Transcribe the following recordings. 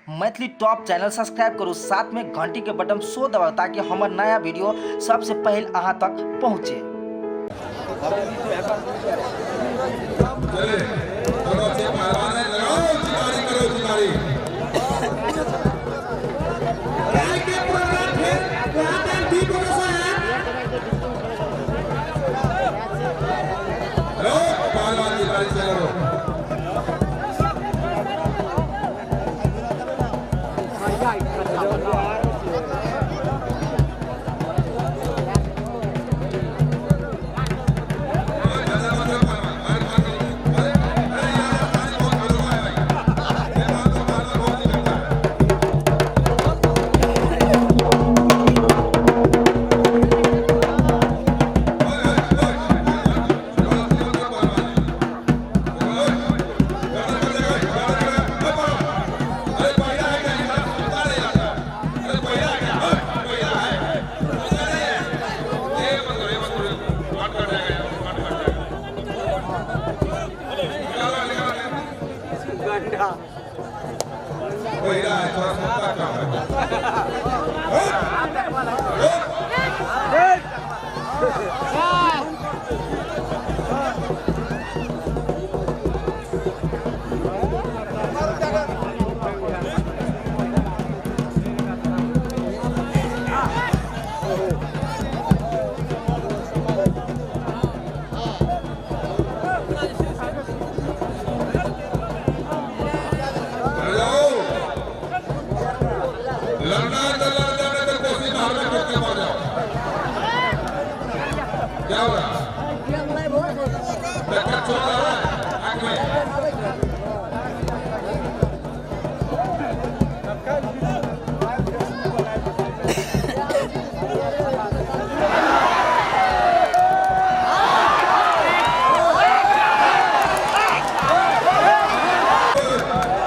Maithili top channel subscribe करू, साथ में घंटी के बटन सो दबाउ ताकि हमर नया वीडियो सबसे पहले अहाँ तक पहुँचे। चले दोनों से पहलवान है, लगाओ चिकारी करो चिकारी। के प्रोग्राम फिर वहाँ पर ठीक होने से है। हेलो पहलवान की बारी से लड़ो। लड़ना है तो लड़ जाओ, नहीं तो कोसी बाहर में ठोक के मर जाओ। क्या हो रहा? टक्कर छोड़ रहा है आंख में।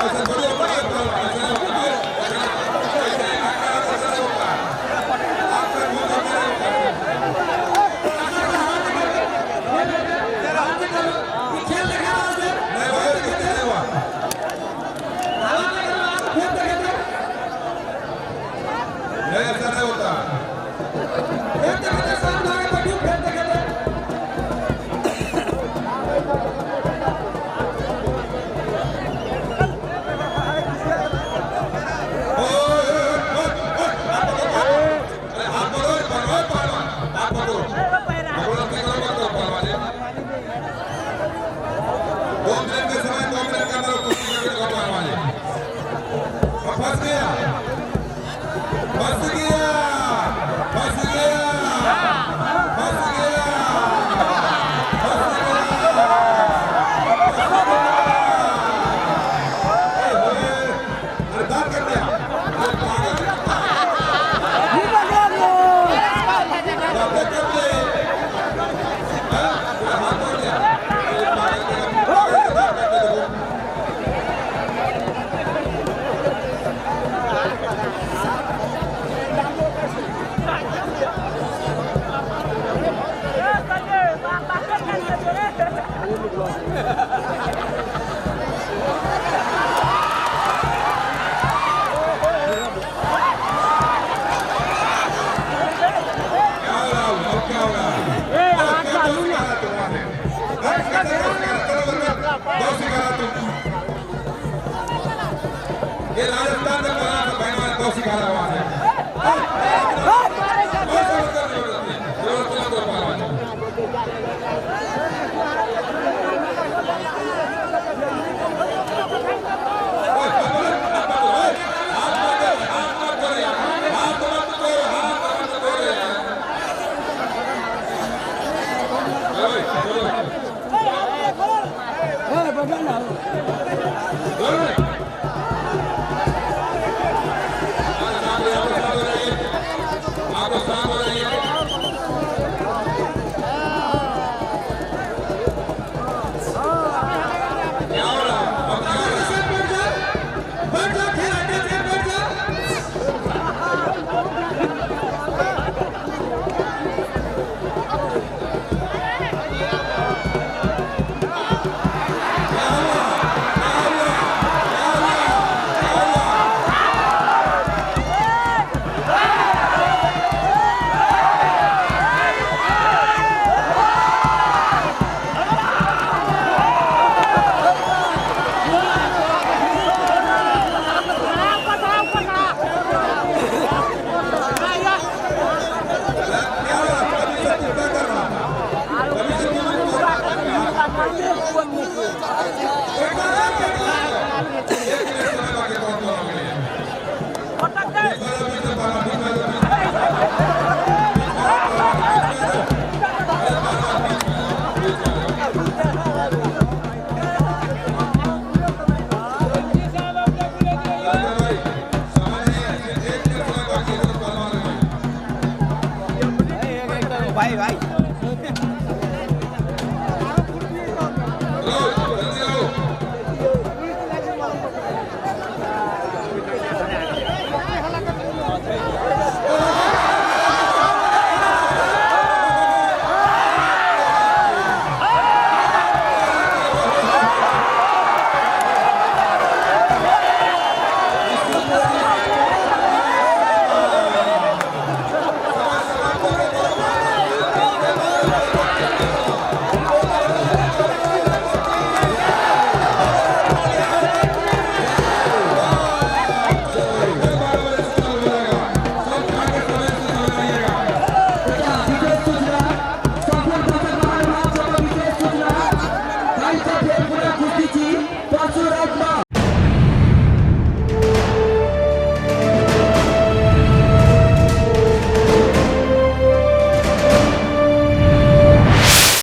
ऐसा थोड़ी होता है, ऐसा होता है। खेल देखा रहा है। नहीं भाई, नहीं हुआ। फिर देखे थे। नहीं, ऐसा नहीं होता। फिर देखे थे सामने आगे बैठी फिर देखे थे। अरे हाथ पकड़ो, पकड़ो पहलवान, हाथ पकड़ो, पकड़ो, पकड़ो मत करो पहलवान जी। 2 मिनट के समय, 2 मिनट के अंदर कुश्ती करके दिखाओ पहलवान जी। और फंस गया, फंस गया, फंस गया, फंस गया, फंस गया। अरे दांत कर दिया, अरे पागल, दांत कर दिया, हाँ? पूरा हाथ तोड़ दिया। अरे पागल के पागल के दांत कर दिया देखो। क्या हो रहा है? अब क्या हो रहा है? अब क्या दोष सिखा रहा तुम्हारे? हाँ, कैसे दोष सिखा रहा? चलो बंदो, दोष सिखा रहा तुम। ये राजस्थान में बना था पहलवान, दोष सिखा रहा वहाँ से।